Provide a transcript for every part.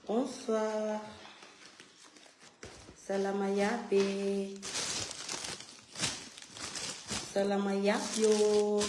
Bonsoir. Salama iaby e. Salama iaby ô.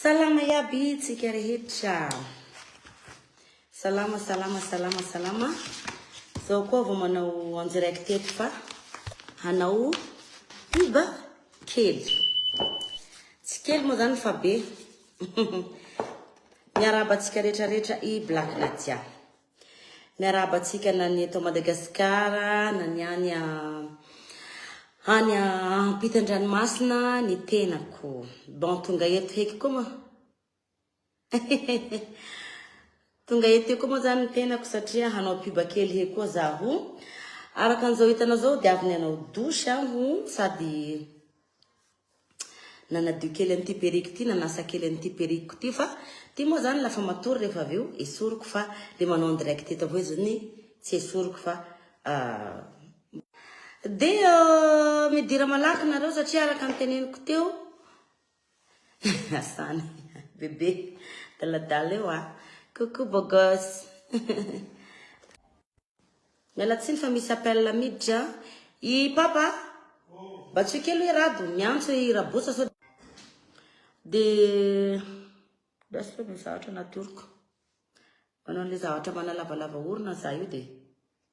Salama iaby tsika rehetra. Salama salama salama salama. Zao koa vao manao en direct eto fa hanao pub kely. Tsy kely moa zany fa be. Miarahaba antsika rehetra rehetra i Black Nadia. Miarahaba antsika na ny eto Madagascar na ny any any ampitan-dranomasina ny tenako. Bon tonga eto heky koa moa. Tonga eto koa moa zany ny tenako satria hanao pub kely heky koa zaho. Araka an'izao hitanao zao dia avy nanao douche aho sady Nanadio kely an'ity perruque ity, nanasa kely an'ity perruque-ko ity fa ity moa zany lafa matory rehefa avy eo esoriko fa le manao en direct eto avao izy ny tsy esoriko fa dia midira malaky nareo satria araka ny teneniko teo asany bebe daladala eo a coucou beau gosse Miala tsiny fa misy appel miditra. I papa, mba tsoy kely hoe Rado, miantso i Rabosa sao dia lasa aloha misy zavatra anaty oroko. Manao an'ilay zavatra manalavalava orona za io dia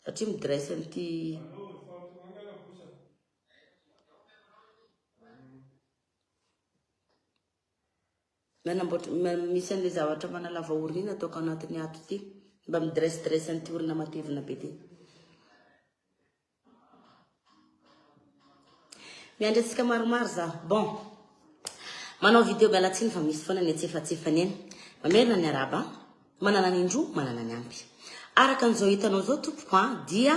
satria mi-dresse an'ity Manamboatra, misy an'ilay zavatra manalava orona iny ataoko anatin'ny ato ity. Mba mi-dresse-dresse an'ity orona matevina be ity. Miandry antsika maromaro zaho. Bon. Manao vidéo miala tsiny fa misy foana ny atsefatsefany eny. Mamerina ny araba. Manana ny indroa, manana ny ampy. Araka an'izao hitanao izao tompoko an, dia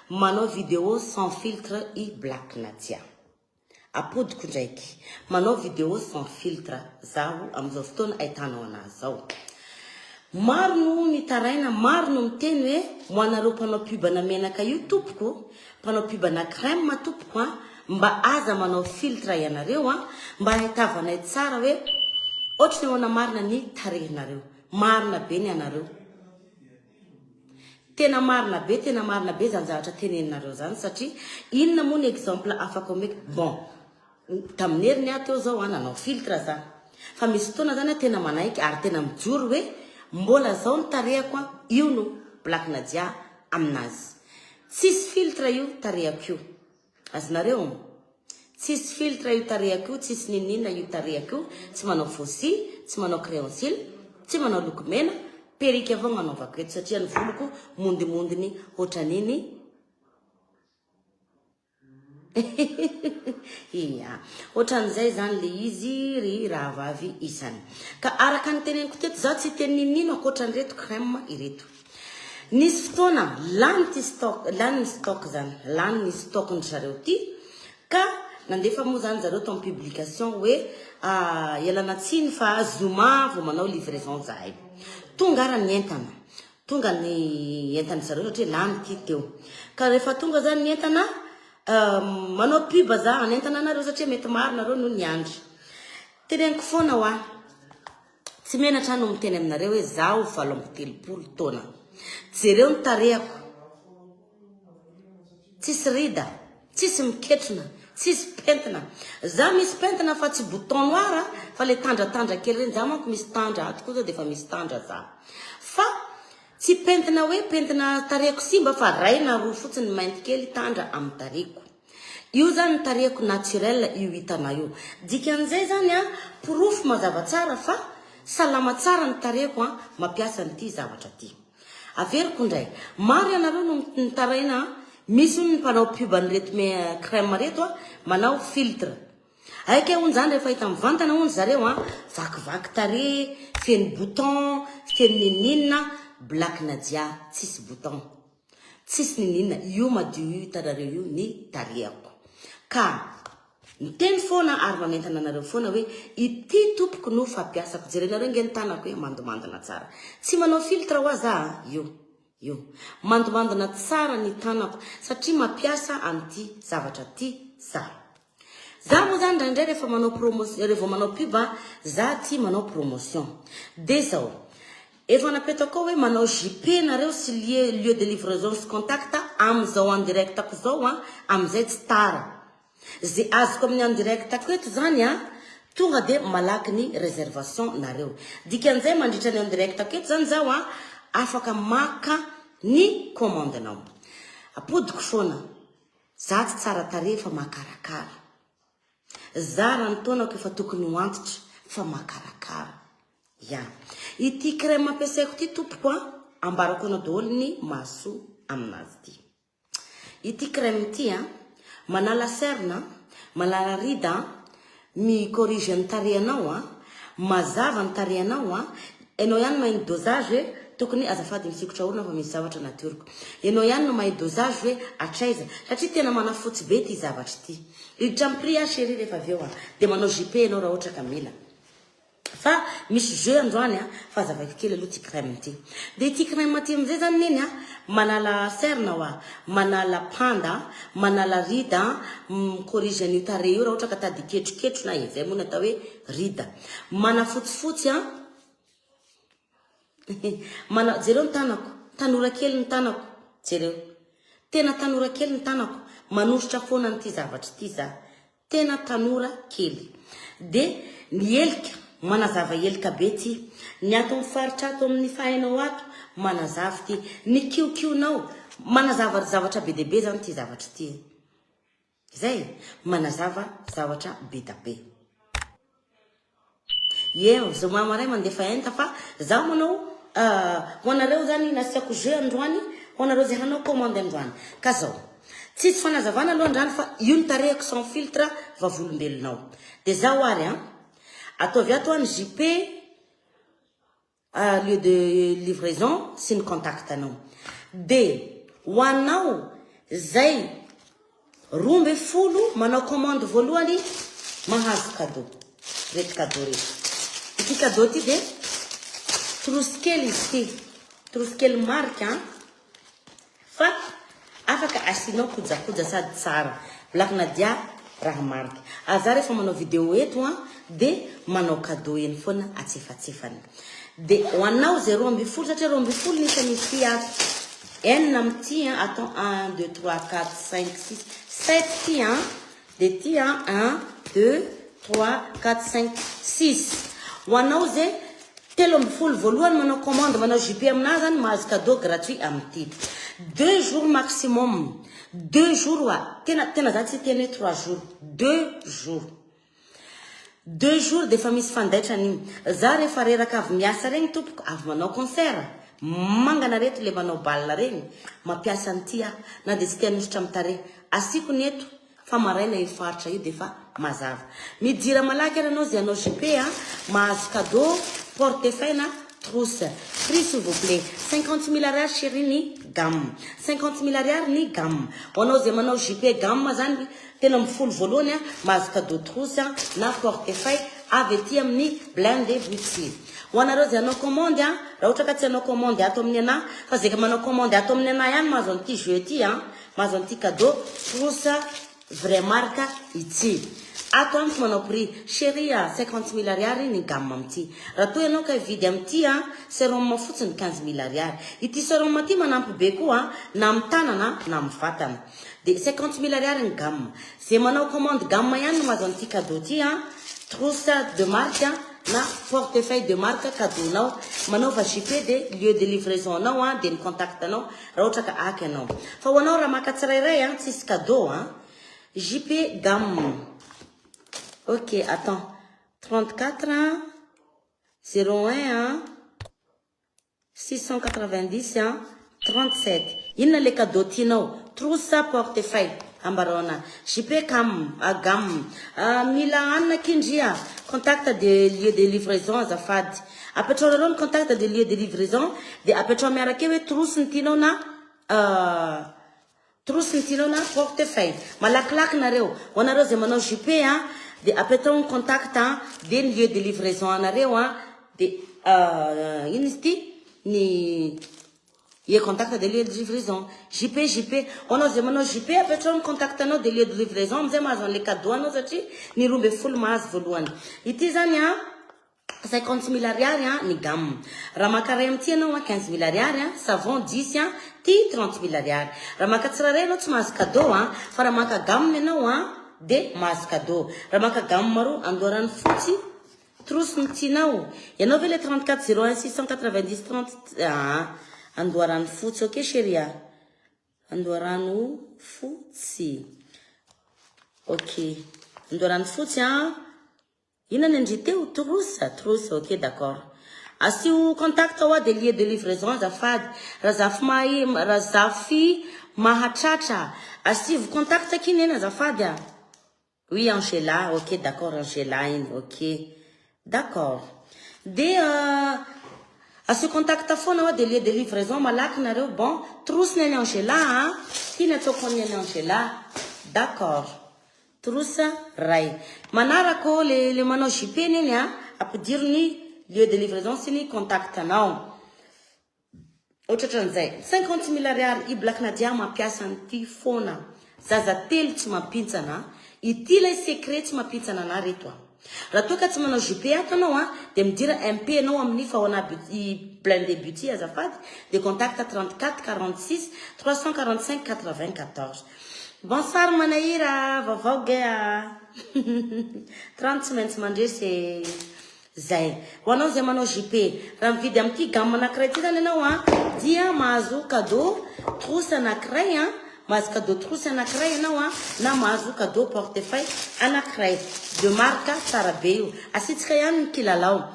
manao vidéo sans filtre i Black Nadia. Apodiko ndraiky. Manao vidéo sans filtre zaho amizao fotoana ahitanao anazy zao. Maro no mitaraina, maro no miteny hoe ho anareo mpanao pub ana menaka io tompoko, mpanao pub ana crème tompoko an, mba aza manao filtre ianareo an, mba ahitavanay tsara hoe ohatry ny ahoana marina ny tarehinareo. Marina be ny anareo. Tena marina be, tena marina be zany zavatra teneninareo zany satria inona moa ny exemple afaka omeko, bon tamin'ny heriny aho teo zao an nanao filtre za fa misy fotoana zany aho tena manaiky ary tena mijoro hoe mbola zao ny tarehako an io no Black Nadia aminazy tsisy filtre io tarehako io Azonareo? Tsisy filtre io tarehako io, tsisy ninoninona io tarehako io, tsy manao faux cils, tsy manao crayon cils, tsy manao lokomena, perruque avao gnanaovako eto satria ny voloko mondimondiny otran'iny Ia, otran'izay zany le izy ry rahavavy isany. Ka araka ny teneniko teto, za tsy hiteny ninonino ankoatran'ireto crème ireto. Nisy fotoana lany ty stock, lany ny stock zany, lany ny stock ndry zareo ty, ka nandefa moa zany zareo tao am publication hoe ialana tsiny fa zoma vao manao livraison zahay. Tonga ara ny entana, tonga ny entandry zareo satria lany ty teo. Ka rehefa tonga zany ny entana, manao pub za hanentana anareo satria mety maro nareo no niandry. Teneniko foana hoa. Tsy menatra aho no miteny aminareo hoe zaho 38 taona. Jereo ny tarehako. Tsisy rida, tsisy miketrona, tsisy pentina. Za misy pentina fa tsy bouton noir fa le tandratandra kely reny. Za manko misy tandra ato koa zao dia efa misy tandra za. Fa tsy pentina hoe pentina tarehako simba fa ray na roa fotsiny mainty kely tandra amin'ny tarehiko. Io zany ny tarehiko naturel io hitanao io. Dikan'izay zany an, porofo mazava tsara fa salama tsara ny tarehiko an, mampiasa an'ity zavatra ty. Averiko indray, maro ianareo no mitaraina an, Misy hono ny mpanao pub an'ireto crème reto a, manao filtre. Hay kay hono zany rehefa hita mivantana hono zareo a, vakivaky tarehy, feno bouton, feno ninoninona, Black Nadia tsisy bouton, tsisy ninoninona, io madio io hitanareo io ny tarehako. Ka miteny foana ary manentana anareo foana hoe ity tompoko no fampiasako, jerenareo nge ny tanako e, mandomandona tsara. Tsy manao filtre hoa za a, io. Io. Mandomandona tsara ny tanako satria mampiasa an'ity zavatra ty za. Za moa zany indraindray rehefa manao promotion, rehefa vao manao pub a, za tia manao promotion. De zao, efa napetako ao hoe manao JP nareo sy lieu, lieu de livraison sy contact amin'izao en direct-ko zao a, amin'izay tsy tara. Ze azoko amin'ny en direct-ko eto zany a, tonga de malaky ny réservation nareo. Dikan'izay mandritra ny en direct-ko eto zany zaho a, afaka maka ny commande-nao. Apodiko foana. Za tsy tsara tarehy fa makarakara. Za raha ny taonako efa tokony ho antitra fa makarakara. Ya. Ity crème ampiasaiko ity tompoko a, ambarako anao daholo ny mahasoa aminazy ity. Ity crème ity a, manala cerne, manala ride a, mi corrige ny tarehinao a, mazava ny tarehinao a, enao ihany mahay ny dosage hoe tokony azafady misikotra orona fa misy zavatra natioriko. Enao ihany no mahay dosage hoe hatraiza satria tena manafotsy be ity zavatra ity. Hiditra amin'ny prix aho chérie rehefa avy eo a, dia manao JP enao raha ohatra ka mila. Fa misy jeu androany a, fa azavaiko kely aloha ity crème ity. Dia ity crème ity amin'izay zany neny a, manala cerne hoa, manala panda, manala ride a, mi-corrige an'io tarehy io raha ohatra ka tady hiketroketrona e, zay moa ny atao hoe ride. Manafotsifotsy a, mana, jereo ny tanako, tanora kely ny tanako, jereo. Tena tanora kely ny tanako, manosotra foana an'ity zavatra ity za. Tena tanora kely. De ny helika, manazava helika be ty. Ny ato amin'ny faritra ato amin'ny fahainao ato, manazava ty. Ny kiokionao, manazava zavatra be dia be zany ty zavatra ty e. Zay e, manazava zavatra be da be. Ie, zoma maray mandefa enta fa zaho manao ho anareo zany nasiako jeu androany ho anareo zay hanao commande androany. Ka zao, tsisy fanazavana aloha andrany fa io ny tarehiko sans filtre vavolombelonao. De zao ary an, ataovy ato an JP lieu de livraison sy ny contact anao. De ho anao zay 12 manao commande voalohany mahazo cadeau. Reto cadeau reto. Ity cadeau ity de trousse kely izy ity. Trousse kely marque an. Fa afaka asianao kojakoja sady tsara. Black Nadia raha marika. Ah za rehefa manao vidéo eto an de manao cadeau eny foana atsefatsefany. De ho anao zay 12 satria 12 ny isan'izy ity ato. Enina amin'ity an, attends 1 2 3 4 5 6 7 ity an. De ity an 1 2 3 4 5 6. Ho anao zay 13 voalohany manao commande manao JP aminahy zany mahazo cadeau gratuit amin'ity. Deux jours maximum. Deux jours hoa. Tena tena za tsy hiteny hoe trois jours. Deux jours. Deux jours de efa misy fandaitra an'io. Za rehefa reraka avy miasa regny tompoko, avy manao concert, mangana reto le manao bal regny, mampiasa an'ity aho na de tsy te hanosotra amin'ny tarehy. Asiako ny eto fa maraina io faritra io defa mazava. Midira malaky ary anao ze hanao JP a, mahazo cadeau, portefeuille na trousse. Prix s'il vous plait. 50 000 ariary chérie ny gamme. 50 000 ariary ny gamme. Ho anao ze manao JP gamme zany 13 voalohany a, mahazo cadeau trousse na portefeuille avy aty amin'ny Blindé Beauty. Ho anareo ze hanao commande a, raha ohatra ka tsy hanao commande ato amin'ny ana, fa ze manao commande ato amin'ny ana ihany mahazo an'ity jeu ity a, mahazo an'ity cadeau trousse vraie marque ity. Ato amiko manao prix chérie a, 50 000 ariary ny gamme amin'ity. Raha toa ianao ka hividy amin'ity a, sérum fotsiny 15 000 ariary. Ity sérum ity manampy be koa na amin'ny tanana na amin'ny vatana. De 50 000 ariary ny gamme. Ze manao commande gamme ihany no mahazo an'ity cadeau ity a, trousse de marque na portefeuille de marque cadeau nao. Manaova JP de lieu de livraison anao a, de ny contact anao raha ohatra ka aka ianao. Fa ho anao raha maka tsirairay a, tsisy cadeau a. JP gamme. Ok, attends. 34 01 690 37. Inona le cadeau tianao? Trousse portefeuille ambarao ana. JP cam gamme. Mila hanina akia ndry a. Contact de lieu de livraison azafady. Apetraonareo ny contact de lieu de livraison dia apetrao miaraka eo hoe trousse ny tianao na trousse ny tianao na portefeuille. Malakilaky nareo. Ho anareo izay manao JP a dia apetrao ny contact dia ny lieu de livraison anareo a dia inona izy ity ny Ie contact de lieu de livraison. JP JP. Ho anao izay manao JP apetrao ny contact anao de lieu de livraison amizay mahazo an'le cadeau anao satria ny 12 mahazo voalohany. Ity zany a 50 000 ariary a ny gamme. Raha maka ray amin'ity ianao a 15 000 ariary a, savon 10 a, ty 30 000 ariary. Raha maka tsirairay ianao tsy mahazo cadeau a, fa raha maka gamme ianao a de mahazo cadeau. Raha maka gamme roa andoharano fotsy Trousse no tianao? Ianao ve le 34 01 690 30 ah Andoharano fotsy ok chérie ah Andoharano fotsy ok Andoharano fotsy ah Inona ny andry teo? Trousse trousse ok d'accord Asio contact hoa de lieu de livraison azafady Razafy mahay Razafy mahatratra Asivo contact akia neny azafady ah Oui Angela, ok d'accord Angela iny, ok d'accord. Dia asio contact foana hoa de lieu de livraison malaky nareo, bon trousse ny an'i Angela a, ty ny ataoko ny an'i Angela, d'accord. Trousse ray. Manaraka ô le manao JP neny a, ampidiro ny lieu de livraison sy ny contact anao. Ohatratran'izay. 50 000 ariary i Black Nadia mampiasa an'ity foana. Zaza telo tsy mampintsana. Ity ilay secret tsy mampintsana anah reto a. Raha toa ka tsy manao JP ato anao a, dia midira MP anao amin'ny Faona Beauty, Blindé Beauty azafady, dia contact 34 46 345 94. Bonsoir Manahira, vaovao ge a. 30 tsy maintsy mandresy e. Zay. Ho anao izay manao JP, raha mividy amin'ity gamme anankiray ity zany ianao an, dia mahazo cadeau trousse anankiray an, mahazo cadeau trousse anankiray ianao an, na mahazo cadeau portefeuille anankiray. De marque tsara be io. Asiantsika ihany ny kilalao.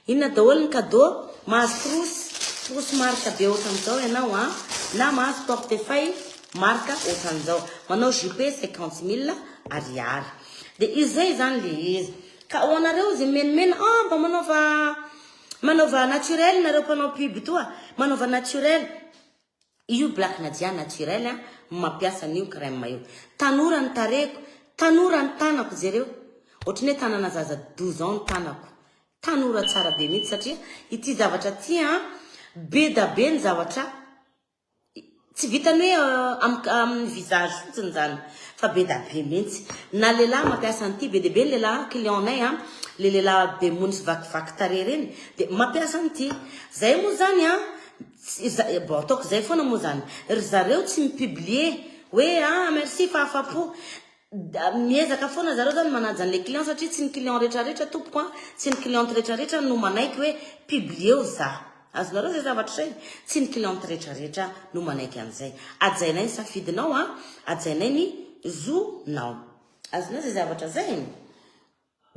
Inona daholo ny cadeau? Mahazo trousse, trousse marque be ohatran'izao ianao an, na mahazo portefeuille marque ohatran'izao. Manao JP 50 000 ariary. Dia izay zany le izy. Ka ho anareo izay mimenimena, ah mba manaova manaova naturel nareo mpanao pub toa, manaova naturel. Io Black Nadia naturel a, mampiasa an'io crème io. Tanora ny tarehiko, tanora ny tanako jereo. Ohatran'ny hoe tanana zaza 12 ans ny tanako. Tanora tsara be mihitsy satria ity zavatra ity a, be da be ny zavatra Tsy vitan'ny hoe amin'ny visage fotsiny izany fa be da be mihitsy. Na lehilahy mampiasa an'ity, be dia be ny lehilahy client-nay an, le lehilahy be mony sy vakivaky tarehy ireny dia mampiasa an'ity. Zay moa izany an, bon ataoko izay foana moa izany, ry zareo tsy mi-publier hoe ah merci fa afa-po. Miezaka foana zareo zany manaja an'le client satria tsy ny client retraretra tompoko an, tsy ny cliente retraretra no manaiky hoe publier-o za. Azonareo zay zavatra zay? Tsy ny cliente retraretra no manaiky an'izay. Hajainay ny safidinao an, hajainay ny zo-nao. Azonao zay zavatra zay?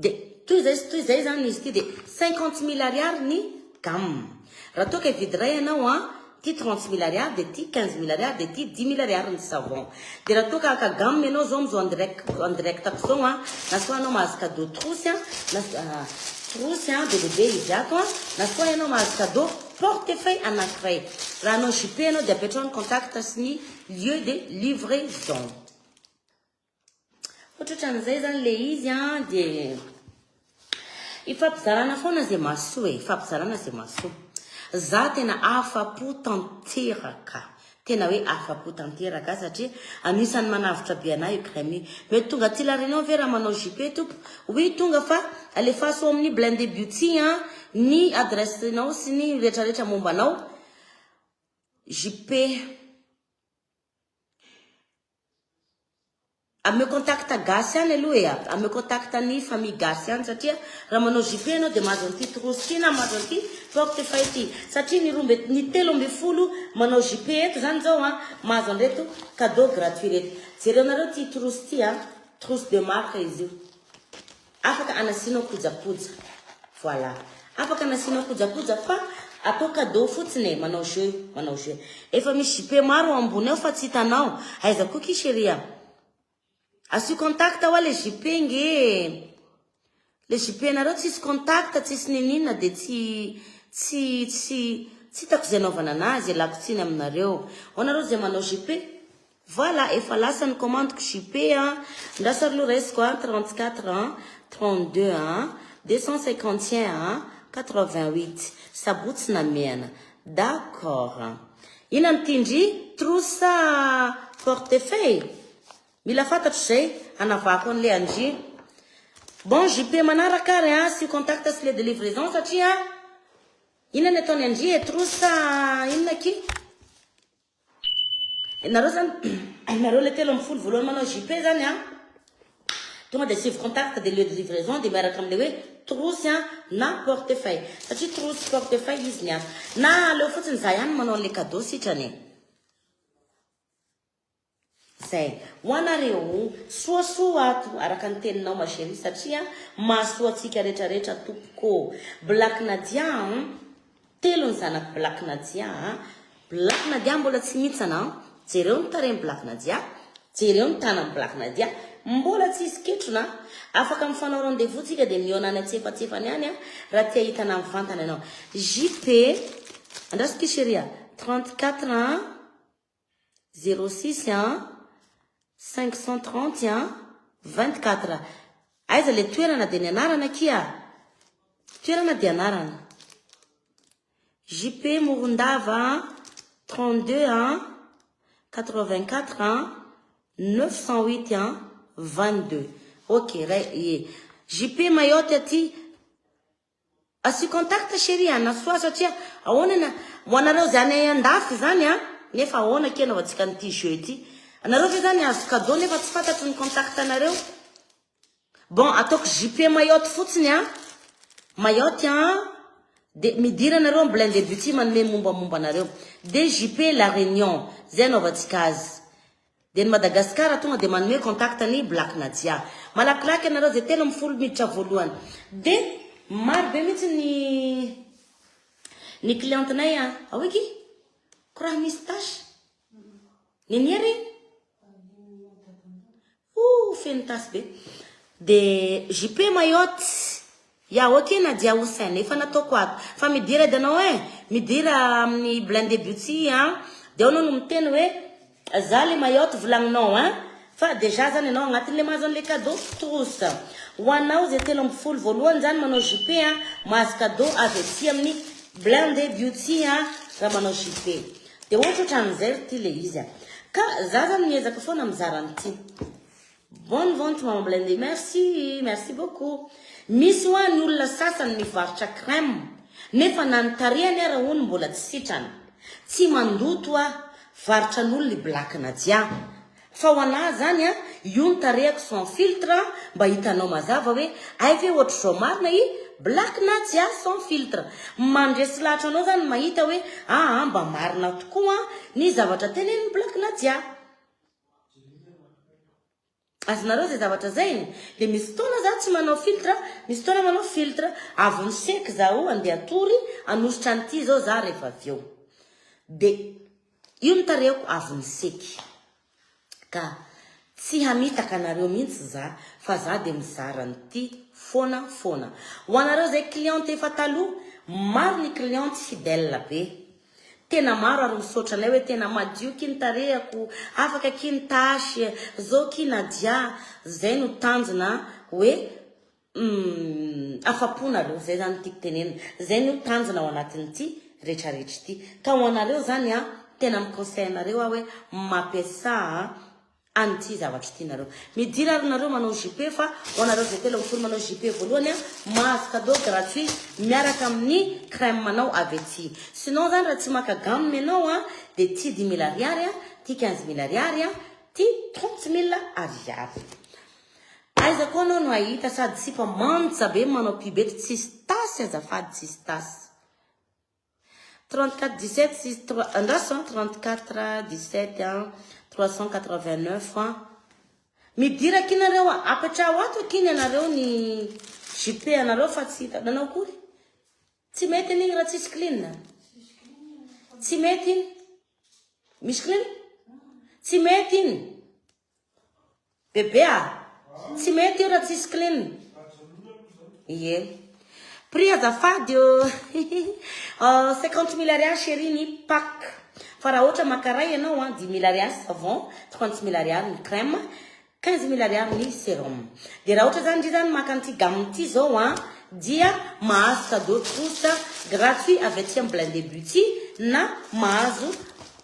Dia toy izay sy toy izay izany izy ity dia 50 000 ariary ny gamme. Raha toa ka hividy iray ianao an, ity 30 000 ariary dia ity 15 000 ariary dia ity 10 000 ariary ny savon. Dia raha toa ka haka gamme ianao izao amin'izao en direct en direct ako izao an, na soit ianao mahazo cadeau trousse an, na trousse an be dia be izy ato an, na soit ianao mahazo cadeau portefeuille anankiray. Raha hanao JP ianao dia apetraho ny contact sy ny lieu de livraison. Ohatrohatran'izay zany le izy an, dia ifampizarana foana zay mahasoa e, ifampizarana zay mahasoa. Za tena afa-po tanteraka, tena hoe afa-po tanteraka satria anisan'ny manavotra be anah io crème io. Mety tonga aty La Réunion ve raha manao JP tompo? Oui tonga fa alefaso ao amin'ny Blindé Beauty an ny adresse-nao sy ny retraretra momba anao. JP. Ameo contact gasy ihany aloha e, ameo contact ny famille gasy ihany satria raha manao JP ianao dia mahazo an'ity trousse ity na mahazo an'ity portefeuille ity satria ny roa amby ny 13 manao JP eto zany zao an mahazo an'ireto cadeau gratuit ireto. Jereonareo ity trousse ity an, trousse de marque izy io. Afaka anasianao kojakoja. Voilà. Afaka anasianao kojakoja fa. Atao cadeau fotsiny e, manao jeu, manao jeu. Efa misy JP maro ao ambony ao fa tsy hitanao. Aiza koa ki chérie a? Asio contact hoa le JP nge e. Le JP nareo tsisy contact, tsisy nininona de tsy tsy tsy tsy hitako izay anaovana anazy, ialako tsiny aminareo. Ho anareo izay manao JP, voilà efa lasa ny commande-ko JP a. Ndraso ary aloha raisiko a, 34 a, 32 a, 251 a, 88. Sabotsy namehana. D'accord. Inona no tian-dry? Trousse sa portefeuille? Mila fantatro izay hanavahako an'ilay an-dry. Bon, JP manaraka ary an, asio contact sy le de livraison satria inona ny ataony an-dry e, trousse sa inona akia? Nareo zany, nareo le 13 voalohany manao JP zany an, tonga de asivo contact de lieu de livraison de miaraka amin'ilay hoe trousse an na portefeuille. Satria trousse portefeuille izy ny ato. Na aleo fotsiny za ihany manao an'ilay cadeau sitrany e. Zay. Ho anareo, soasoa ato, araka ny teninao ma chérie satria mahasoa antsika rehetra rehetra tompoko ô. Black Nadia an, telo ny zanak'i Black Nadia an, Black Nadia mbola tsy mihintsana an, jereo ny tarehin'i Black Nadia, jereo ny tanan'i Black Nadia, mbola tsisy ketrona an, afaka mifanao rendez-vous tsika dia mihaona any antsefatsefany any an, raha te hahita anah mivantana ianao. JP, andraso ity chérie a, 34 an. 06 an, 530 an, 24. Aiza le toerana dia ny anarana akia? Toerana dia anarana. JP Morondava 32 an, 84 an, 908 an, 22. Ok, ray, ie. JP Mayotte aty. Asio contact chérie a, na soa satria ahoana na ho anareo zay any andafy zany a, nefa ahoana akia anaovantsika an'ity jeu ity, anareo ve zany azo cadeau nefa tsy fantatro ny contact anareo, bon ataoko JP Mayotte fotsiny a, Mayotte a, de midira anareo am Blindé Beauty manome mombamomba anareo, de JP La Réunion, zay anaovantsika azy. Dia ny Madagascar tonga dia manome contact ny Black Nadia. Malakilaky ianareo izay 13 miditra voalohany. Dia maro be mihitsy ny ny cliente-nay a. Ao eky? Ko raha misy tache. Nenia regny? Ouh, feno tasy be. De JP Mayotte. Ya ok Nadia Houssen, efa nataoko ato. Fa midira edy anao eh, midira amin'ny Blindé Beauty an. De ao anao no miteny hoe za le Mayotte volagninao an. Fa déjà zany ianao agnatin'le mahazo an'le cadeau trousse. Ho anao zay 13 voalohany zany manao JP an, mahazo cadeau avy aty amin'ny Blindé Beauty an, raha manao JP. De ohatrohatran'izay ry ty le izy a. Ka za zany miezaka foana mizara an'ity. Bonne vente maman Blindé. Merci, merci beaucoup. Misy hoa ny olona sasany mivarotra crème nefa na ny tarehany ara hono mbola tsy sitrana. Tsy mandoto aho, varotra an'olona i Black Nadia. Fa ho anah zany a, io ny tarehako sans filtre mba hitanao mazava hoe hay ve ohatr'izao marina i Black Nadia sans filtre. Mandresy lahatra anao zany mahita hoe aa mba marina tokoa ny zavatra tenenin'i Black Nadia. Azonareo izay zavatra zay? Dia misy fotoana za tsy manao filtre, misy fotoana manao filtre. Avy miseky zaho andeha hatory, hanositra an'ity zao za rehefa avy eo. Dia io ny tarehiko avy miseky. Ka tsy hamitaka anareo mihitsy za fa za dia mizara an'ity foana foana. Ho anareo izay cliente efa taloha, maro ny cliente fidèle be. Tena maro ary misaotra anay hoe tena madio ki ny tarehako, afaka ki ny tache, zao ki Nadia, zay no tanjona hoe afapo nareo, zay zany tiako tenenina, zay no tanjona ao anatin'ity retraretra ity, ka ho anareo zany an, tena mi conseil anareo aho hoe mampiasà an'ity zavatra ity nareo. Midira ary nareo manao JP fa ho anareo izay 13 manao JP voalohany a, mahazo cadeau gratuit miaraka amin'ny crème anao avy aty. Sinon zany raha tsy maka gamme ianao a, dia ty 5000 ariary a, ty 15000 ariary a, ty 30000 ariary. Aiza koa anao no hahita sady sipa manja be manao pub eto tsisy tasy azafady tsisy tasy. 34 17 6 3 andraso an 34 17 an 389 an midira akia nareo a apetraho ato akia ny anareo ny JP anareo fa tsy hita nanao akory tsy mety an'igny raha tsisy clean. Tsy mety iny. Misy klin? Tsy mety iny. Bebe a! Tsy mety io raha tsisy clean. Ie. Prix azafady ô. 50 mille ariary chérie ny pack. Fa raha ohatra maka ray ianao an, 10 mille ariary savon, 30 mille ariary ny crème, 15 mille ariary ny sérum. Dia raha ohatra zany ndry zany maka an'ity gamme ity zao an, dia mahazo cadeau trousse gratuit avy aty amin'ny Blindé Beauty na mahazo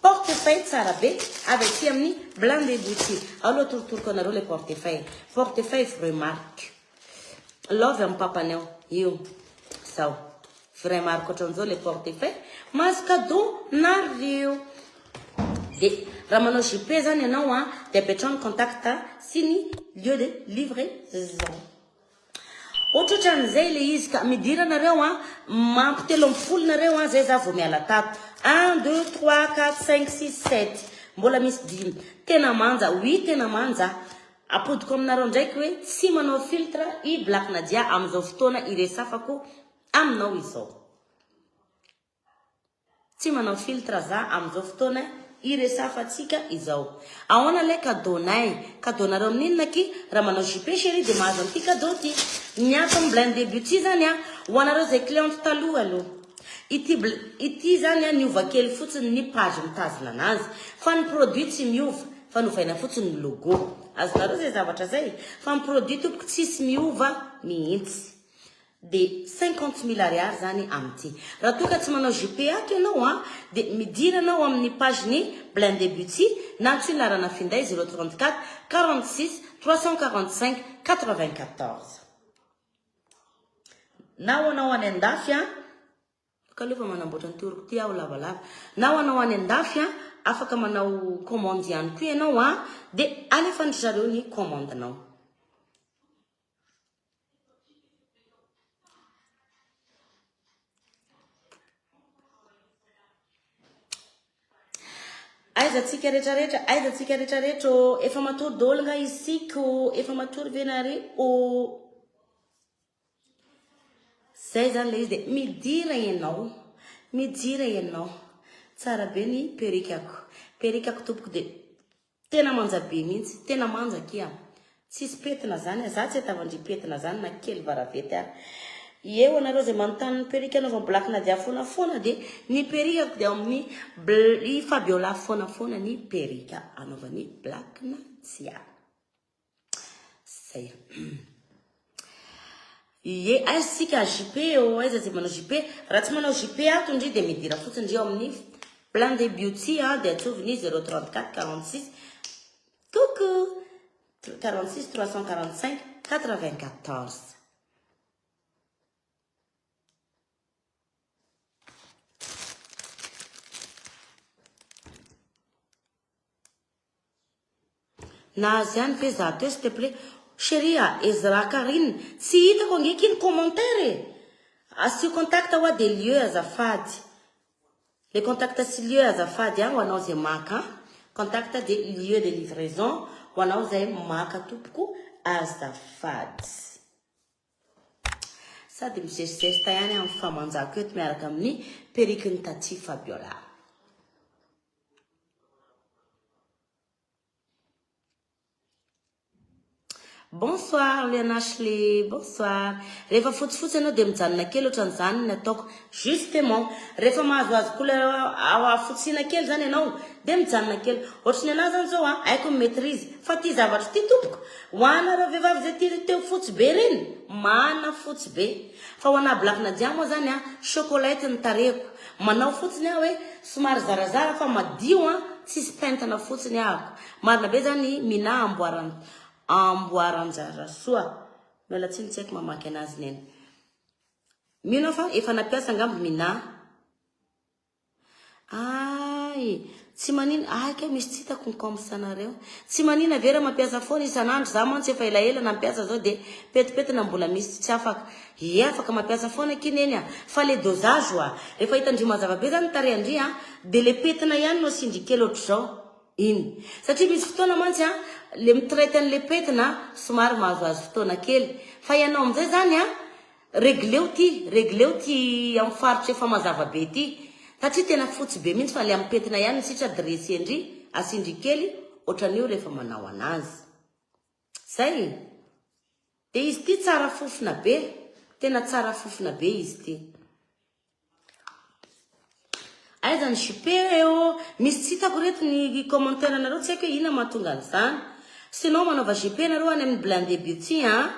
portefeuille tsara be avy aty amin'ny Blindé Beauty. Ao aloha atorotoroko anareo ilay portefeuille. Portefeuille vraie marque. Love amin'ny papany ao. Io. Zao. Vraie marque ohatran'izao ilay portefeuille. Mahazo cadeau nareo. Dia raha manao GP zany ianao an, dia apetraho ny contact sy ny lieu de livraison. Ohatrohatran'izay ilay izy ka midira nareo an, mampy 13 nareo an, zay za vao miala tato. Un, deux, trois, quatre, cinq, six, sept. Mbola misy dimy. Tena manja, oui tena manja. Apodiko aminareo ndraiky hoe tsy manao filtre i Black Nadia amin'izao fotoana iresafako aminao izao. Tsy manao filtre za amin'izao fotoana iresafantsika izao. Ahoana ilay cadeau nay? Cadeau nareo amin'inona aky? Raha manao JP chérie dia mahazo an'ity cadeau ty. Ny ato amin'ny Blindé Beauty zany an, ho anareo izay cliente taloha aloha. Ity ity zany an niova kely fotsiny ny page mitazona anazy. Fa ny produit tsy miova fa novaina fotsiny ny logo. Azonareo izay zavatra izay? Fa ny produit tompoko tsisy miova mihitsy. Dia 50 mille ariary zany amin'ity. Raha toa ka tsy manao GP ato ianao an, dia midira anao amin'ny page ny Blindé Beauty na antsoy ny laharana finday 034 46 345 94. Na ho anao any andafy an, ka aleo fa manamboatra an'ity oroko ity aho lavalava. Na ho anao any andafy an, afaka manao commande ihany koa ianao an, dia alefan-dry zareo ny commande-nao. Aiza tsika retraretra, aiza tsika retraretra ô, efa matory daholo nga isika ô, efa matory ve nareo ô. Zay zany le izy de midira ianao, midira ianao. Tsara be ny perikako, perikako tompoko de Tena manja be mihitsy, tena manja akia. Tsisy petina zany a, za tsy ahitavandry petina zany na kely varavety ary. Ie ho anareo zay manontany ny perruque anaovan'i Black Nadia foana foana dia ny perruque-ko dia ao amin'ny i Fabiola foana foana ny perruque anaovan'i Black Nadia. Zay. Ie, aiza isika JP ô, aiza zay manao JP? Raha tsy manao JP ato ndry dia midira fotsiny ndry ao amin'ny Blindé Beauty a, dia atsovy ny 034 46 Coucou 46 345 94. Nahazo ihany ve za teo s'il te plait Chérie a Ezra Carine tsy hitako ange ky ny commentaire e Asio contact hoa de lieu azafady Le contact sy lieu azafady a ho anao zay maka contact de lieu de livraison ho anao zay maka tompoko azafady Sady mizesizesta ihany amin'ny famanjako eto miaraka amin'ny perruque-n'i Tatie Fabiola. Bonsoir Liana Ashley, bonsoir. Rehefa fotsifotsy ianao dia mijanona kely ohatran'izany ny ataoko. Justement, rehefa mahazoazo couleur hafotsiana kely zany ianao dia mijanona kely. Ohatry ny anahy zany zao a, haiko ny maîtrise. Fa ty zavatra ty tompoko, ho anareo vehivavy izay tia teo fotsy be ireny, mana fotsy be. Fa ho anà Black Nadia moa zany a, chocolate ny tarehiko. Manao fotsiny aho hoe somary zarazara fa madio an, tsisy pentina fotsiny ahako. Marina be zany Mina amboaran amboaranjarasoa. Miala tsiny tsy haiko mamaky anazy neny. Mino aho fa efa nampiasa angamba Mina. Ay, tsy manina, ay kay misy tsy hitako ny coms anareo. Tsy manina ve raha mampiasa foana isan'andro, za mantsy efa elaela nampiasa zao de petipetina mbola misy tsy afaka. Ie afaka mampiasa foana akia neny a, fa le dosage oa, rehefa hitan-dry mazava be zany ny tarehin-dry a, de le petina ihany no asian-dry kely ohatr'izao, iny. Satria misy fotoana mantsy a, le mi-traite an'le petina somary mahazoazo fotoana kely, fa ianao amin'izay zany a, Regleo ty, regleo ty am faritra efa mazava be ty. Satria tena fotsy be mihitsy fa le amin'ny pentina ihany ny sitra dressé-ndry, asian-dry kely ohatran'io rehefa manao anazy. Zay e! Dia izy ity tsara fofona be, tena tsara fofona be izy ity. Aiza ny JP eo? Misy tsy hitako reto ny commentaire nareo tsy haiko hoe inona mahatonga an'izany. Sinon manaova JP nareo any amin'ny Blindé Beauty an.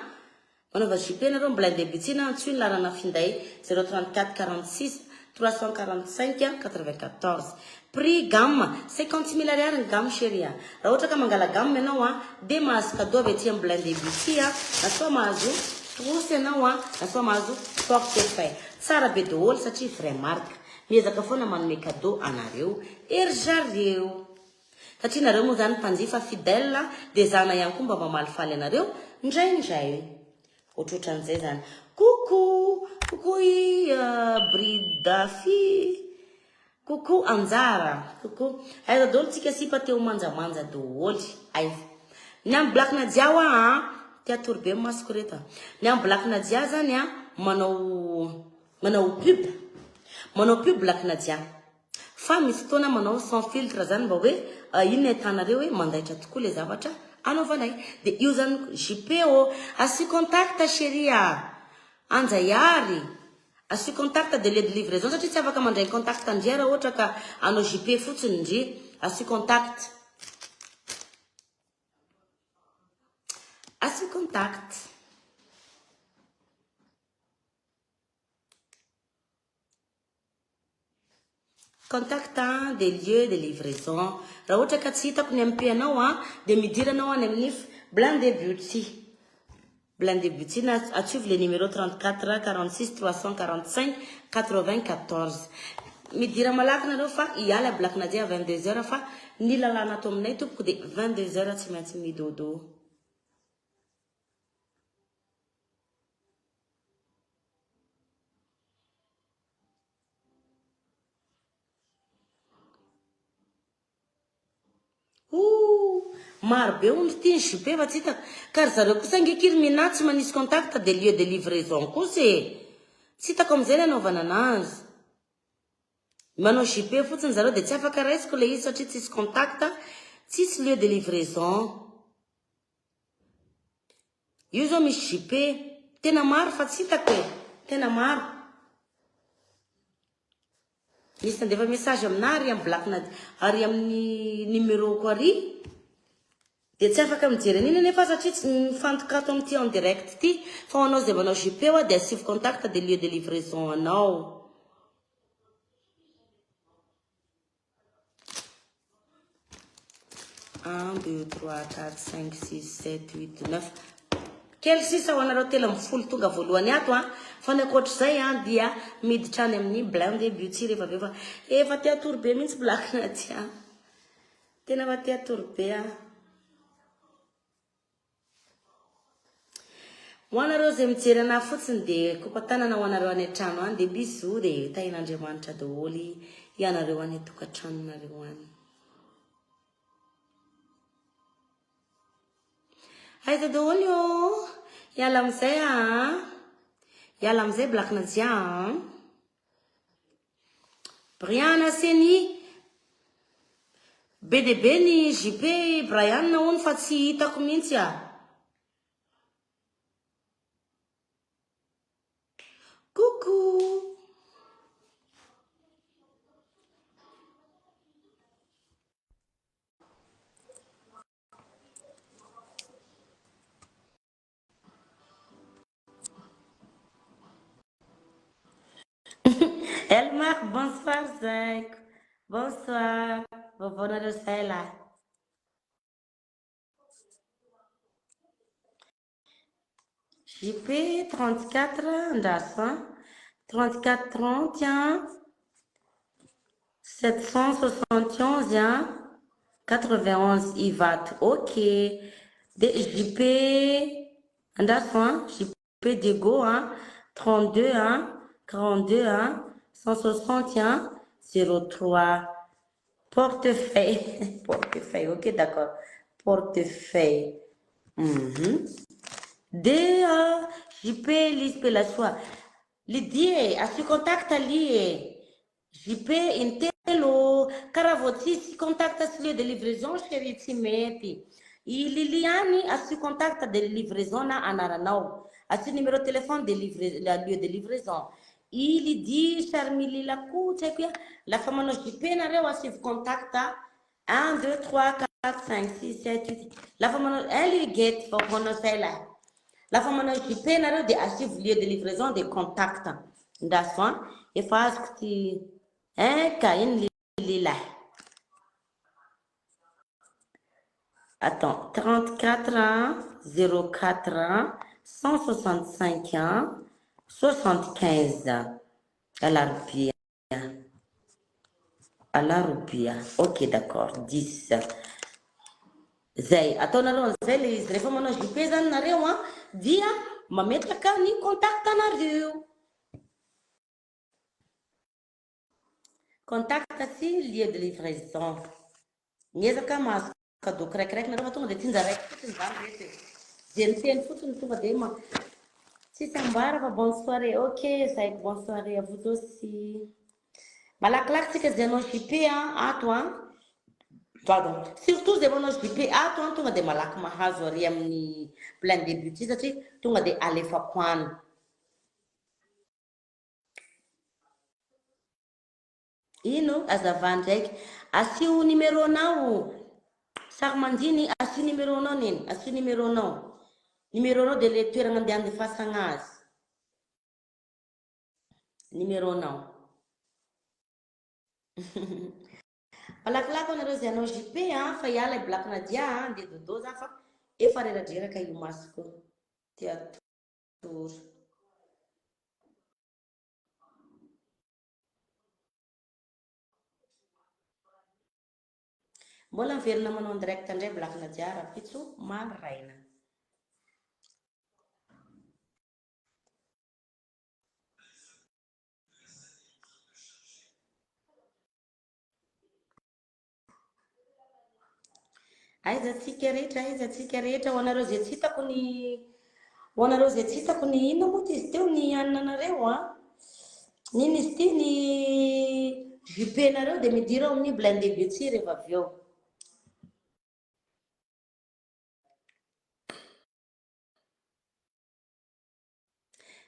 Manaova JP nareo amin'ny Blindé Beauty na antsoy ny laharana finday 034 46 345 94. Prix gamme 50 mille ariary ny gamme chérie a. Raha ohatra ka mangala gamme ianao a dia mahazo cadeau avy aty amin'ny Blindé Beauty a, na soit mahazo trousse ianao a, na soit mahazo portefeuille. Tsara be daholo satria vrai marque. Miezaka foana manome cadeau anareo ery zareo. Satria nareo moa zany mpanjifa fidèle dia ezahana ihany koa mba mamalifaly anareo ndraindray. Ohatrohatran'izay zany. Coucou! Coucou i Bridafy. Coucou Anjara. Coucou. Aiza daholo tsika sipa te ho manjamanja daholo. Aiza. Ny amin'ny Black Nadia hoa an, te hatory be ny masoko reto a. Ny amin'ny Black Nadia zany an, manao manao pub. Manao pub Black Nadia. Fa misy fotoana manao sans filtre zany mba hoe inona ahitanareo hoe mandaitra tokoa le zavatra anaovanay. Dia io zany JP ô, asio contact chérie a. Anjaiary. Asio contact délai de livraison satria tsy afaka mandray contact ndry raha ohatra ka hanao JP fotsiny ndry. Asio contact. Asio contact. Contact dia lieu de livraison. Raha ohatra ka tsy hitako ny MP anao an, dia midira anao any amin'ny Blindé Beauty. Blindé Beauty na atsovy le numéro 34 46 345 94. Midira malaky nareo fa hiala Black Nadia 22 heures fa ny lalàna ato aminay tompoko dia 22 heures tsy maintsy midodo. Ooh! Maro be hono ity ny JP fa tsy hitako. Ka ry zareo kosa ange ki ry Mina tsy manisy contact de lieu de livraison kosa e! Tsy hitako amin'izay ny anaovana anazy. Manao JP fotsiny zareo dia tsy afaka raisiko ilay izy satria tsisy contact, tsisy lieu de livraison. Io zao misy JP. Tena maro fa tsy hitako e. Tena maro. Nisy nandefa message aminah ary amin'ny black na ary amin'ny numéro-ko ary. Dia tsy afaka mijery an'iny anefa aho satria tsy mifantoka ato amin'ity en direct ity. Fa ho anao izay manao JP hoa dia asivo contact dia lieu de livraison anao. Un, deux, trois, quatre, cinq, six, sept, huit, neuf. Kely sisa ho anareo 13 tonga voalohany ato an. Fa ny ankoatr'izay an dia miditra any amin'ny Blindé Beauty rehefa avy eo fa efa te hatory be mihitsy Black Nadia. Tena efa te hatory be aho. Ho anareo izay mijery anah fotsiny dia kopa-tanana ho anareo any an-trano any dia bisous dia tahin'Andriamanitra daholo ianareo any an-tokantranonareo any. Aiza daholo ô? Hiala amin'izay aa. Hiala amin'izay Black Nadia aa. Brian Aseni, Be dia be ny JP Brian hono fa tsy hitako mihitsy ah. Coucou. Elmar, bonsoir Zaiko. Bonsoir. Vaovao nareo zay lahy. JP 34 andraso an. 34 30 an. 771 an. 91 Ivato. Ok. Dia JP andraso an. JP Diego an. 32 an. 42 an. 160 an. 03. Portefeuille. Portefeuille. Ok, d'accord. Portefeuille. Dia JP Lizy Pelasoa. Lydie e, asio contact Ly e. JP intelo ka raha vao tsisy contact sy lieu de livraison chérie tsy mety. I Lily ihany asio contact de livraison na anaranao. Asio numéro téléphone de livre lieu de livraison. I Lydie Charmilila koa tsy haiko ia lafa manao JP nareo asivo contact un deux trois quatre cinq six sept huit lafa manao un ly get vao manao zay lahy. Lafa manao JP nareo dia asivo lieu de livraison dia contact. Ndraso an, efa azoko ty hein ka iny Lily lahy. Attends, 34 04 165 75 Alarobia. Alarobia. Ok, d'accord. 10. Zay, ataonareo an'izay le izy. Rehefa manao JP zany nareo an, dia mametraka ny contact anareo. Contact sy lieu de livraison. Miezaka mahazo cadeau kiraikiraiky nareo fa tonga dia tsinjaraiko fotsiny zany reto e. Ze miteny fotsiny tonga dia ma tsisy ambara fa bonne soirée. Ok, zaiko bonne soirée à vous aussi. Malakilaky tsika ze hanao JP an ato an. Pardon. Surtout ze manao JP ato an tonga dia malaky mahazo ary amin'ny plein début ty satria tonga dia alefako any. Ino? Azava ndraiky. Asio numéro nao. Sary manjiny, asio numéro nao neny. Asio numéro nao. Numéro nao dia le toerana andeha andefasagna azy. Numéro nao. Malakilaky anareo zay hanao JP a, fa hiala i Black Nadia a, andeha dodo za fa efa reradreraka io masoko io. Te hatory. Mbola miverina manao en direct indray Black Nadia rahampitso maraina. Aiza tsika rehetra, aiza tsika rehetra, ho anareo izay tsy hitako ny ho anareo izay tsy hitako ny inona moa izy teo ny hanina anareo an? N'inona izy ity ny jupe nareo dia midira ao amin'ny blindé beauty rehefa avy eo.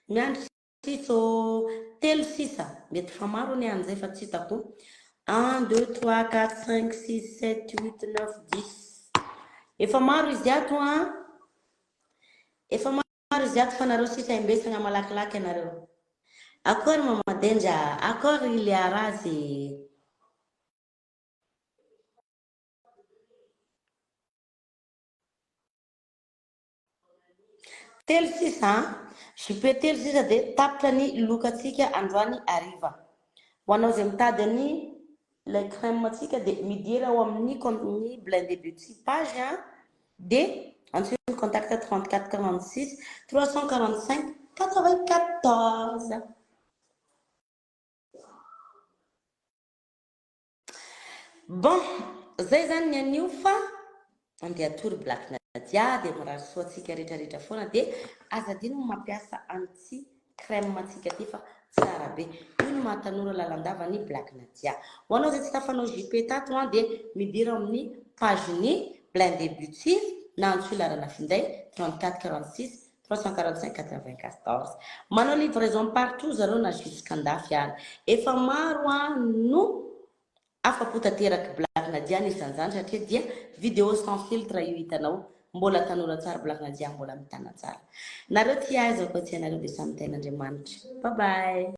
Miandry Sisa ô! Telo sisa! Mety efa maro anie any zay fa tsy hitako. Un, deux, trois, quatre, cinq, six, sept, huit, neuf, dix. Efa maro izy ato an! Efa maro izy ato fa nareo sisa imbesagna malakilaky anareo. Akory Mama Denja, akory Liarazy. Telo sisa an! JP telo sisa dia tapitra ny lokantsika androany hariva. Ho anao izay mitady an'i ilay crème ntsika dia midira ao amin'ny compte-n'ny Blindé Beauty page an, dia antsoy ny contact 34 46 345 94. Bon, zay zany ny anio fa andeha hatory Black Nadia dia mirary soa antsika rehetra rehetra foana dia aza adino ny mampiasa an'ity crème antsika ity fa tsara be. Io no maha tanora lalandava ny Black Nadia. Ho anao izay tsy tafanao JP tato an dia midira ao amin'ny page-n'ny Blindé Beauty na antsoy laharana finday 34 46 345 94. Manao livraison partout zareo na jusqu'andafy ary. Efa maro an no afapo tanteraky Black Nadia anisan'izany satria dia vidéo sans filtre io hitanao. Mbola tanora tsara Black Nadia mbola mitana tsara. Nareo tia aiza koa tsy ianareo dia samy tahin'Andriamanitra. Bye bye.